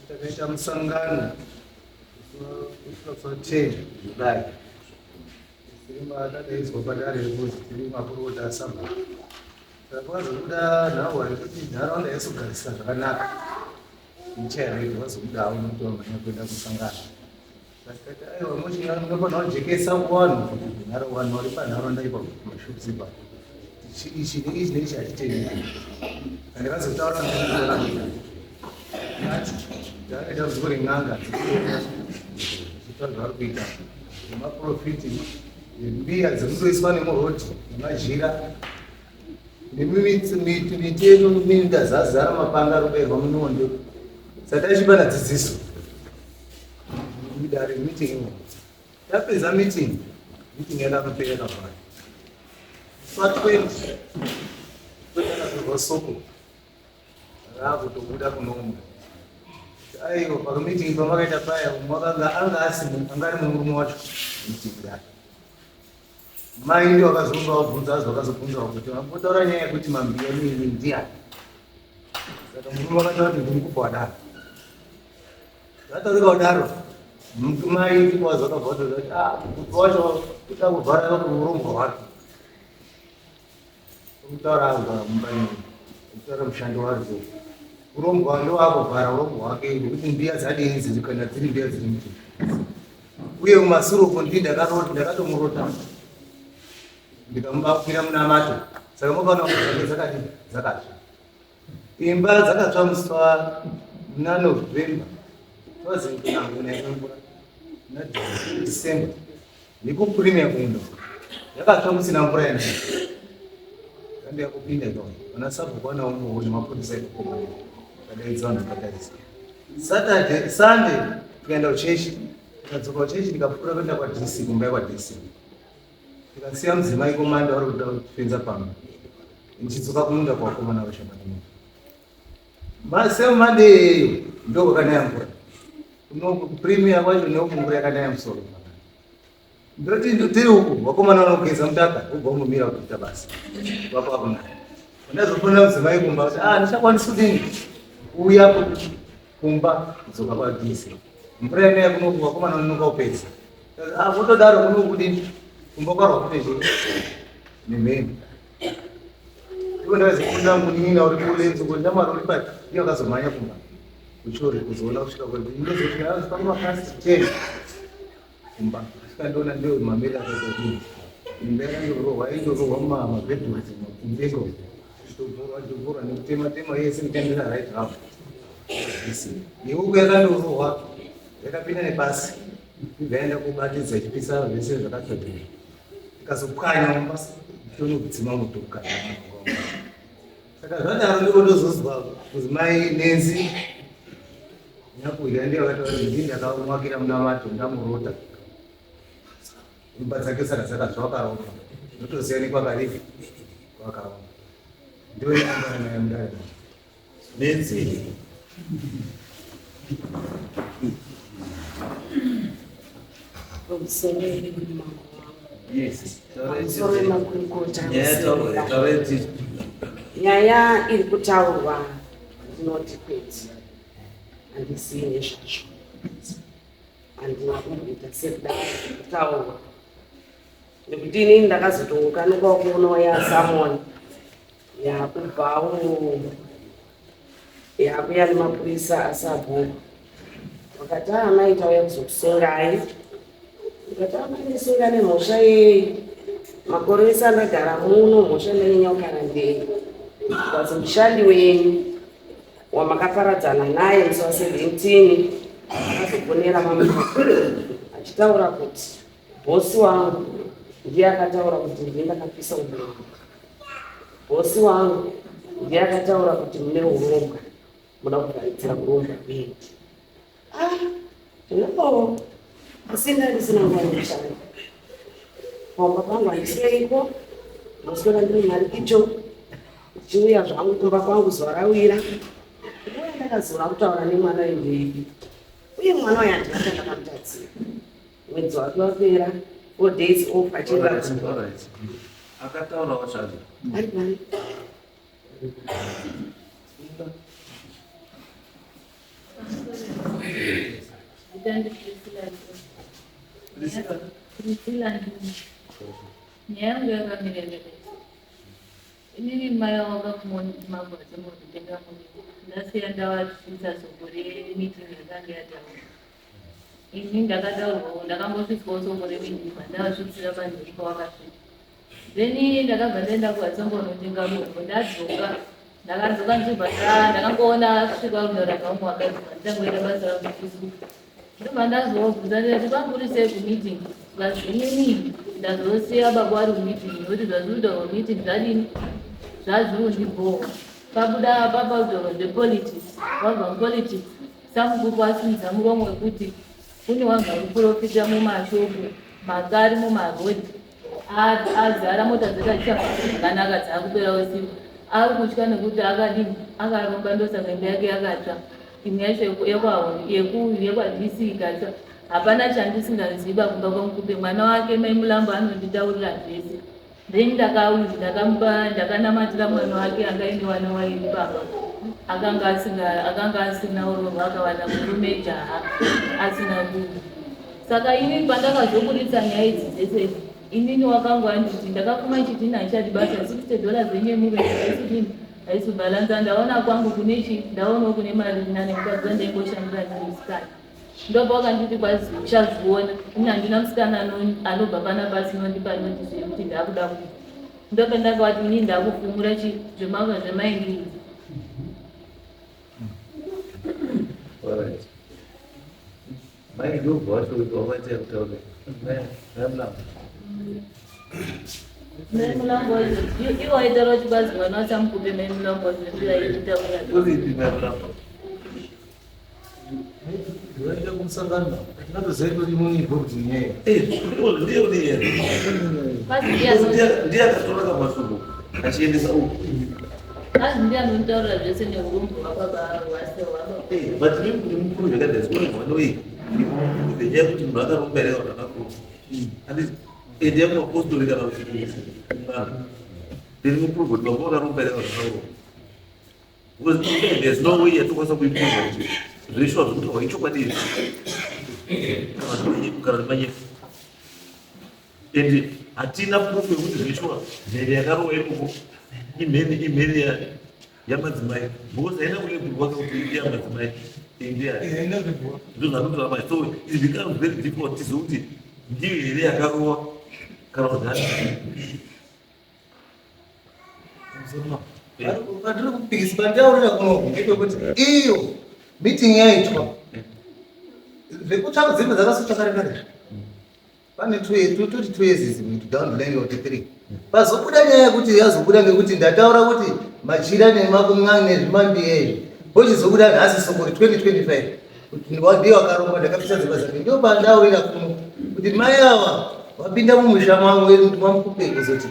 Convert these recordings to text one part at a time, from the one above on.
Takaita musangano wa 10 July tiri tadaidzwa padare rekuti tiri makurukota asabhuku. Saka pakazobuda nhauwa yekuti nharaunda yaizogarisika zvakanaka muchairedi vazobudawo nekuti vamhanya kuenda kusangano. Saka aiwa munofanira kujekesa kuvanhu kuti vanhu vari panharaunda ipapo kumashops ipapo ichi neichi neichi hachitendeki. Ndakazotaura ndakaita dambudziko ren'anga dzikuita zvavari kuita nemaprofiti mbiya dzekutoiswa nemurodhi nemajira nemiti yedu minda zazara mapanga ari kubairwa munondo saka taichipana dzidziso mudare meeting imo tapedza meeting meeting yakapera yakavhara sa 20 kwetakatorwa soko rakutobuda kunomwe aiwa pameeting pamakaita paya umwe akanga anga asi anga ari murume wacho meeting yake mai ndio vakazonga vabvunza azi vakazobvunzawo kuti vambotaura nyaya yekuti mambiya nini ndiani saka murume vakataura kuti ndiri kupa wadaro zvataurika kudaro mai ndipo vazakabva vatoza kuti ah kupa wacho kuda kuvhara urombwa hwake Kutaura anga mumba ino. Kutaura mushando wadzo. Urombwa ndowakuvhara urombwa hwake nekuti mbiya dzadini dziri kana dziri mbiya dziri muti. Uye kumasure uko ndii ndakarota ndakatomurota. Ndikamubakwira munamato. Saka mukaona kuti dzake dzakadini dzakatsva. Imba dzakatsva musi wa muna November 2009 mvura muna December nekupremier kuenda yakatsva kusina mvura yanaya yanga yakupinda ikauya vana sabhuku vana umuwo nemapurisa ikoko vakadaidza vanhu vakatarisa Saturday Sunday tikaenda kuchechi tikadzoka kuchechi ndikapfuura kuenda kwaDC kumba yekwaDC tikasiya mudzimai komanda vari kuda kufenza pamba ndichidzoka kumunda kwakomana vashanda kumunda same Monday iyeyo ndo kwakanaya mvura kupremier kwacho neuku mvura yakanaya musoro ndoti tiri uku vakomana vanogeza mutaka ubva unomira kuita basa vapakunaya ndazofonera mudzimai kumba kuti ah ndichakwanisi kudini kuuya kumba kudzoka kwadc mvura yanaya kunoku vakomana vanonoka kupedza ah votodaro kunoku kudini kumba kwarwa kune chii nemheni ivo ndakazofunda munin'ina uri kulenzi kuti ndamwari uri pati iye akazomhanya kumba kuchori kuzoona kusvika ndozosvika mapasi ten kumba svika ndoona ndio mamiri akaita kudini imba yakandorohwa indorohwa mumabedrooms kumbeko ichitobhorwa ichitobhorwa nekutema tema yese kutambira right round yehuku yakandorohwa yakapinda nepasi ibva yaenda kubatidza ichipisa zvese zvakatsva ikazopwanya mumba tonokudzima moto kukanya saka zvadaro ndiko ndozozwa kuzi mai nenzi nyakudya ndiye vakataura kuti ndii ndakamwakira munamato ndamurota imba dzake saka dzakatsva wakaromba ndotoziva nekwakariki kwakaromba ndiyo yanga naye mudare Nenzi. Pamusoro wemakurukota nyaya iri kutaurwa ndinoti kwete handisii nezvazvo handina kumboita sekudaro kutaurwa nekuti inini ndakazotongokanukawo kuonawo yasamoni yakubvawo yakuya nemapurisa asabhuku vakati amai tauya kuzokusungai ndikati amai ndisunga nemhosva yei makore ese andagara muno mhosva ndanyanya kugara ndei ndikazi mushandi wenyu wamakaparadzana naye musi wa 17 akazofonera mama achitaura kuti bhosi wangu ndiye akataura kuti ndiye ndakapisa ubenyu Bosi wangu ndiye akataura kuti mune urombwa muda kuvharidzira urombwa hwenyu. Ah, no. Asi ndandisina nguva yekushanda. Pamba pangu handisiriko, ndoswera ndiri mari icho. Ndichiuya zvangu kumba kwangu zuva rawira. Nguva yandakazoda kutaura nemwana uyu ndeipi? Uye mwana uyu handina chandakamutadzira. Mwedzi wake wapera, 4 days off achienda. Alright, alright. Akataurawo chacho. Ari pano. Ndandiprisila. Priscilla Nduna. Nyaya yangu yakamira yakadai. Inini mai wakakumagwadza mukutenga muriwo. Ndasiya ndavasvitsa soko remeeting yakanga yataurwa. Ini ndakataurwawo, ndakambosvitswawo soko remeeting pandavasvitsira panzvimbo pawakasvika. Then ndakabva ndaenda kuvatsongo unotenga muriwo. Ndadzoka, ndakadzoka ndichibva ndakangoona asvika kutaura nevamwe vakadzi, ndichangoita basa rangu kusuka. Ndobva ndazovabvunza ndikati, "Kwanguri sei kumeeting?" Zvikanzi, "Inini ndazosiya baba vari kumeeting nekuti zvazviri kutaurwa kumeeting zvadini, zvazviri kundibhowa." Pabuda papataurwa zvepolitics, wabva mupolitics, samukuru wasimudza muromo wekuti kune vanhu vari kuprofita mumashopu, makari mumarodhi azara, mota dzedu achichafamba zvakanaka, dzaakupera usiku. Ari kutya nekuti akadini, akaromba, ndosaka imba yake yakatsva, imwe yacho yekwaDC ikatsva. Hapana chandisingaziva kumba kwaMukupe. Mwana wake mai Mulambo anonditaurira zvese. Then ndakamupa, ndakanamatira mwana wake anga aine vana vairi baba akanga asina urorwa, akawana murume jaha asina kuzi. Saka inini pandakazoburitsa nyaya idzi dzese, inini wakangu anditi ndakafuma ichiti handichadi basa, $60 yenyu yemurezi haisudini, haisi bhalansa. Ndaona kwangu kune chi, ndaonawo kune mari nane mukadzi wandaingoshandira ndiri musikana. Ndobva wakanditi kwazi uchazviona, ini handina musikana anobva panapa asinondipa notice yekuti ndakuda kubva. Ndobva ndakavati inini ndakufumura chi zvemava zvemaingi. Alright. Mai ndobva wacho wakaita kutaura. Mai Mulambo. Mai Mulambo iwo aitaura kuti kwazi mwana wachamukupe mai Mulambo wacho ndiaitaura. Uripi mai Mulambo? Vaenda kumusangano, atingatoziva kuti munibho kuti nyaya. Eh, ndiyo ndiye. Kwazi ndiye Ndiye akatora kamashoko achiendesa uku. Kwazi ndiye anonitaurira zvese neurombo hwababa hwase hwababa. Eh, but imi kuti mukuru zvakadai, zvikoro mwana uyu nenyaya yekuti munhu akaromba here kana akakuromba. Handiti endai kumapostori kana kuti kun'anga. Then muprove kuti baba vakaromba here kana vakaromba. Because there's no way yatokwanisa kuiprova kuti zveshuwa zvekutaurwa ichokwadi here kana kuti manyepo. And hatina proof yekuti zveshuwa mhere yakarohwa ikoko imheni yamadzimai, because haina kulabelwa kuti ndeyamadzimai, ndeya ndozvanotora mai. So it becomes very difficult tizive kuti ndiyo here yakarohwa kana kuti handi. Pandiri kupikisa, pandaurira kunoku ndepekuti iyo meeting yaitwa zvekutsvaka dzimwe dzakasotsva kare kare, pane toti 2 years is down the line or three, pazobuda nyaya yekuti yazobuda ngekuti ndataura kuti machira nemakun'ani nezvimambiya izvi, pochizobuda nhasi soko 2025 kuti ndiye wakaromba. Ndakapisa dzimba dzake. Ndo pandaurira kuno kuti mai ava vapinda mumusha mangu mamukupe kuzoti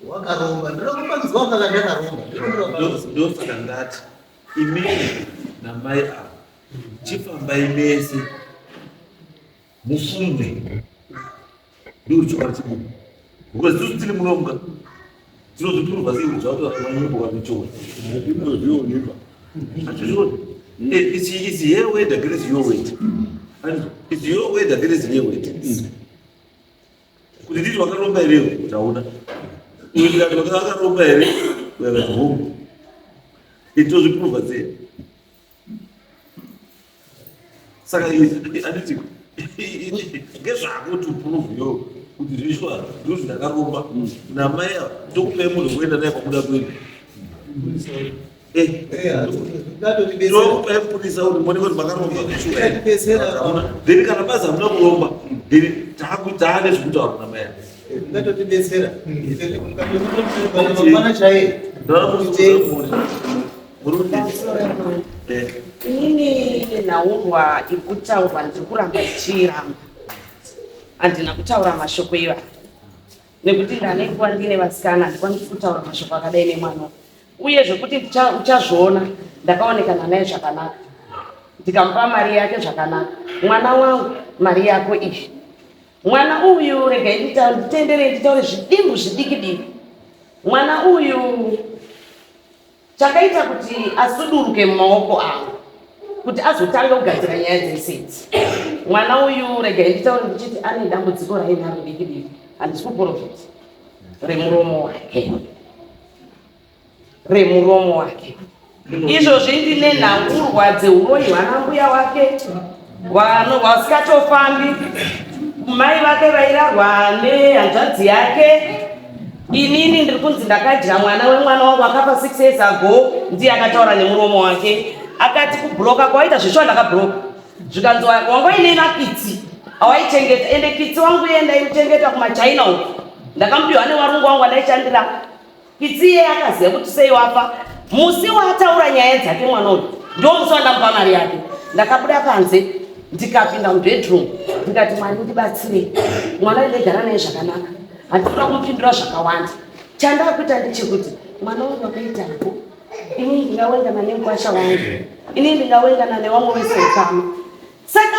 wakaromba, ndoda kupangidzwa wakaka ndakaromba. Ndosaka ndati imini namai ava chifambai mese mufunge, ndikuti chokwadi chibuda, because isusu tiri munomuka tinozviprova sei kuti zvatoa manyepo kana chokwadi? Zvionekwa. Hatizvioni. It's her word against your word. And it's your word against her word. Kuti nditi wakaromba here, taona. Uyu ndikati wakaromba here, uyakati hongu. Itozviprova sei? Saka handiti ngezvako to prove yo kuti zvishwa ndozvi ndakaromba namai ava, tokupai munhu kuenda naye kwamuda kuenda. Tokupai mupurisa kuti muone kuti makaromba. Then kana bazi hamuna kuromba, then taane zvekutaura namai ava. Ngatotibetsera mangwana chaiye. Inini nhaurwa iri kutaurwa ndiri kuramba ndichiiramba. Handina kutaura mashoko iva nekuti ndane nguva ndine vasikana, handikwanisi kutaura mashoko akadai nemwana. Uye zvekuti uchazviona, ndakaonekana naye zvakanaka, ndikamupa mari yake zvakanaka. Mwana wangu, mari yako iyi. Mwana uyu, regai nditenderei nditaure zvidimbu zvidiki diki. Mwana uyu chakaita kuti asuduruke mumaoko angu kuti azotanga kugadzira nyaya dzese idzi. Mwana uyu, regai nditaure ndichiti ane dambudziko rainaro diki diki, handisi kuprofita, remuromo wake remuromo wake. Izvozvi ndine nhaurwa dzeuroyi hwana mbuya wake wasikatofambi, mai vake vairarwa nehanzvadzi yake. Inini ndiri kunzi ndakadya mwana wemwana wangu akafa 6 years ago, ndiye akataura nemuromo wake akati kubhuroka kwaita zveshuwa ndakabhuroka, zvikanzi wanga uine makitsi awaichengeta, ende kitsi wangu iye ndaimuchengeta kumachina uku, ndakamupiwa newarungu wangu andaishandira. Kitsi iye akaziva kuti sei wafa musi waataura nyaya dzake mwana uyu, ndo musi wandamupa mari yake. Ndakabuda panze ndikapinda mubedroom ndikati, Mwari ndibatsire, mwana uyu ndaigara naye zvakanaka, handikuda kumupindura zvakawanda. Chandakuita ndechekuti mwana wangu akaitapo, ini ndingawengana nemukwasha wangu, ini ndingawengana nevamwe vese ukama. Saka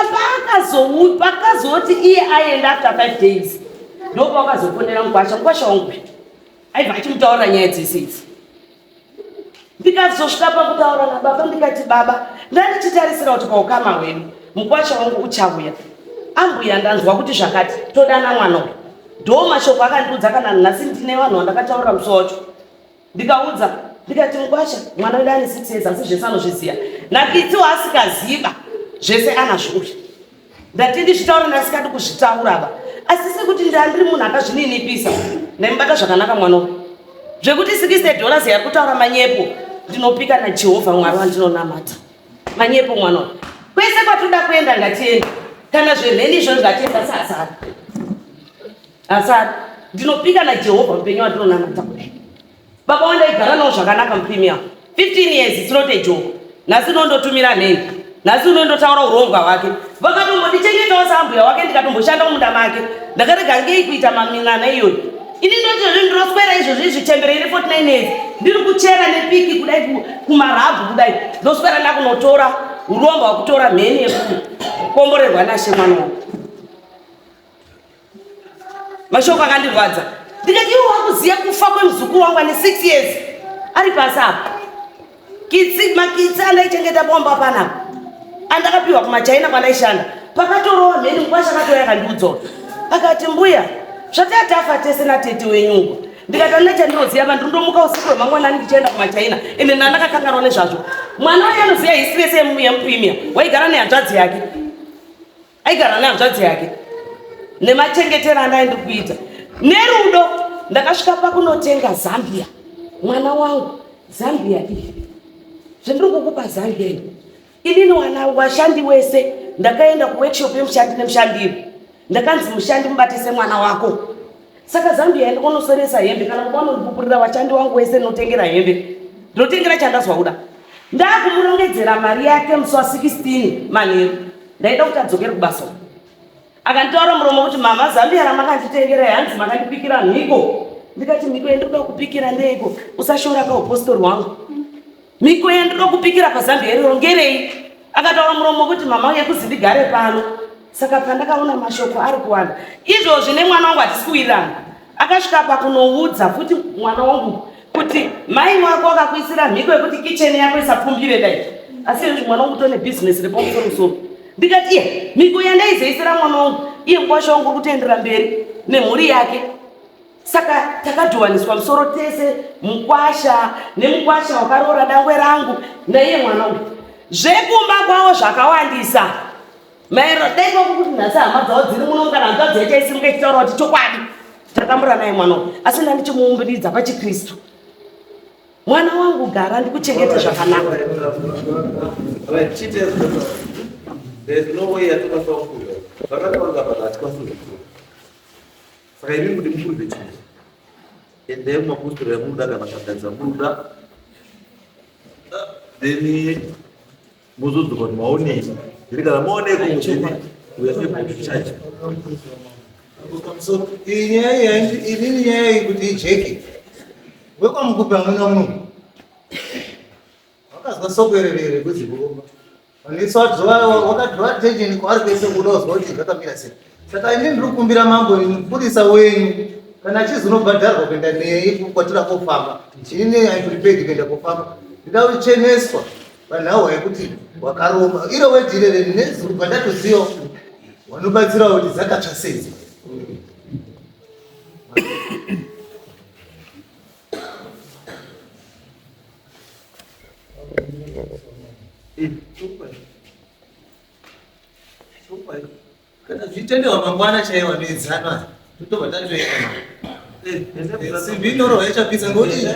pakazoti iye aenda after 5 days, ndopawakazofonera mukwasha, mukwasha wangu aibva achimutaurira nyaya dzese idzi. Ndikazosvika pakutaura nababa, ndikati, baba, ndandichitarisira kuti paukama hwedu mukwasha wangu uchauya, ambuya ndanzwa kuti zvakati todana mwana uyu. Ndo mashoko akandiudza. Kana nhasi ndine vanhu vandakataurira musi wacho, ndikaudza ndikati, mukwasha, mwana wedu ane 6 years, asi zvese anozviziva, nakitsi waasikaziva zvese anazvo uyu. Ndati ndizvitaura, ndasikadi kuzvitaura ba, asi sekuti ndandiri munhu akazvininipisa, ndaimubata zvakanaka mwana uyu. Zvekuti $60 yari kutaura manyepo, ndinopika naJehovha Mwari wandinonamata, manyepo mwana uyu. Kwese kwatoda kuenda ngatiende, kana zvemheni izvo ngatienda, asi asari asari. Ndinopika naJehovha mupenyu wandinonamata kudai, baba wandaigara nawo zvakanaka mupremier 15 years, it's not a joke. Nhasi unondotumira nhengi, nhasi unondotaura urongwa hwake. Vakatombondichengetawo saambuya wake, ndikatomboshanda mumunda make. Ndakarega ngei kuita maminana iyoyo? Ini ndoti ndinoswera izvozvi izvi, chembere ine 49 years, ndiri kuchera nepiki kudai kumarabhu kudai, ndoswera ndakunotora urongwa hwekutora mheni yekukomborerwa nashe mwana wangu. Mashoko akandirwadza, ndikati, iwo wakuziva kufa kwemuzukuru wangu ane 6 years ari pasi apa. Kitsi, makitsi andaichengeta bomba panapa andakapiwa kumachina kwandaishanda, pakatorowa mheni, mukwasha akatouya akandiudzawo akati, mbuya, zvatatafa tese natete wenyungu. Ndikati, andina chandinoziva va, ndindomuka usiku hwemangwanani ndichienda kumachina, ende ndandakakanganwa nezvazvo. Mwana uyo anoziva history yese yemupremier, waigara nehanzvadzi yake, aigara nehanzvadzi yake, nemachengetero andaindi kuita nerudo. Ndakasvika pakunotenga zambia. Mwana wangu, zambia iyi zvendiri kukupa, zambia iyi, inini wana washandi wese ndakaenda kuworkshop yemushandi nemushandiri, ndakanzi mushandi mubate semwana wako. Saka zambia ndikonosoresa hembe, kana kuba unondipupurira, washandi wangu wese ndinotengera hembe, ndinotengera chandazwa kuda. Ndakumurongedzera mari yake musi wa16 manheru, ndaida kuti adzokere kubasa. Akanditaura muromo kuti, mama, zambia ramakanditengera hanzi makandipikira mhiko. Ndikati, mhiko yandinoda kupikira ndeiko? Usashora kaupostori hwangu. Mhiko yandinoda kupikira pazambia iroro ngerei? Akataura muromo kuti, mama, yekuzi ndigare pano. Saka pandakaona mashoko ari kuwanda izvozvi, nemwana wangu hatisi kuwirirana. Akasvika pakunoudza futi mwana wangu kuti mai wako akakuisira mhiko yekuti kicheni yako isapfumbire dai, asi izvozvi mwana wangu tone bhizinesi repamusorosoro. Ndikati, iye mhiko yandaizoisira mwana wangu, iye mukwasha wangu uri kutoendera mberi nemhuri yake. Saka takadhuvaniswa musoro tese, mukwasha nemukwasha wakaroora dangwe rangu naiye mwana uyu. Zvekumba kwavo zvakawandisa maererano, dai kwako kuti nhasi hama dzavo dziri muno, kana hanzvadzi yacho isimuka ichitaura kuti chokwadi tatambura naye mwana uyu, asi ndandichimuumbiridza pachikristu. Mwana wangu, gara ndikuchengete zvakanaka. Right, chite. There's no way yatinokwanisa kuprova. Zvakataurika but hatikwanisi kuzviprova. Saka imi kuti muprove chii? Endai mumapostori amunoda kana n'anga dzamunoda. Then mozodzoka kuti maonei. Then kana maoneko, then we are able to charge. So iyi nyaya iyi inini nyaya iyi kuti ijeke, wekwamukupi hamuna muno. Wakazwa soko iri rekuzi kuromba. Wakadhova attention kwaari kwese kuda kuzwa kuti zvakamira sei. Saka ini ndiri kukumbira mambo mupurisa wenyu kana achizonobhadharwa kuenda neye kwatira kofamba. Ini I'm prepared kuenda kofamba. Ndida kucheneswa panhau yekuti wakaromba. Iro wedhi irere nezuro pandatoziva wanobatsira kuti dzakatsva sei. Kana zvichitenderwa mangwana chaiwo anoedzana totobva tatoenda. Simbi inorohwa ichapisa ngokuti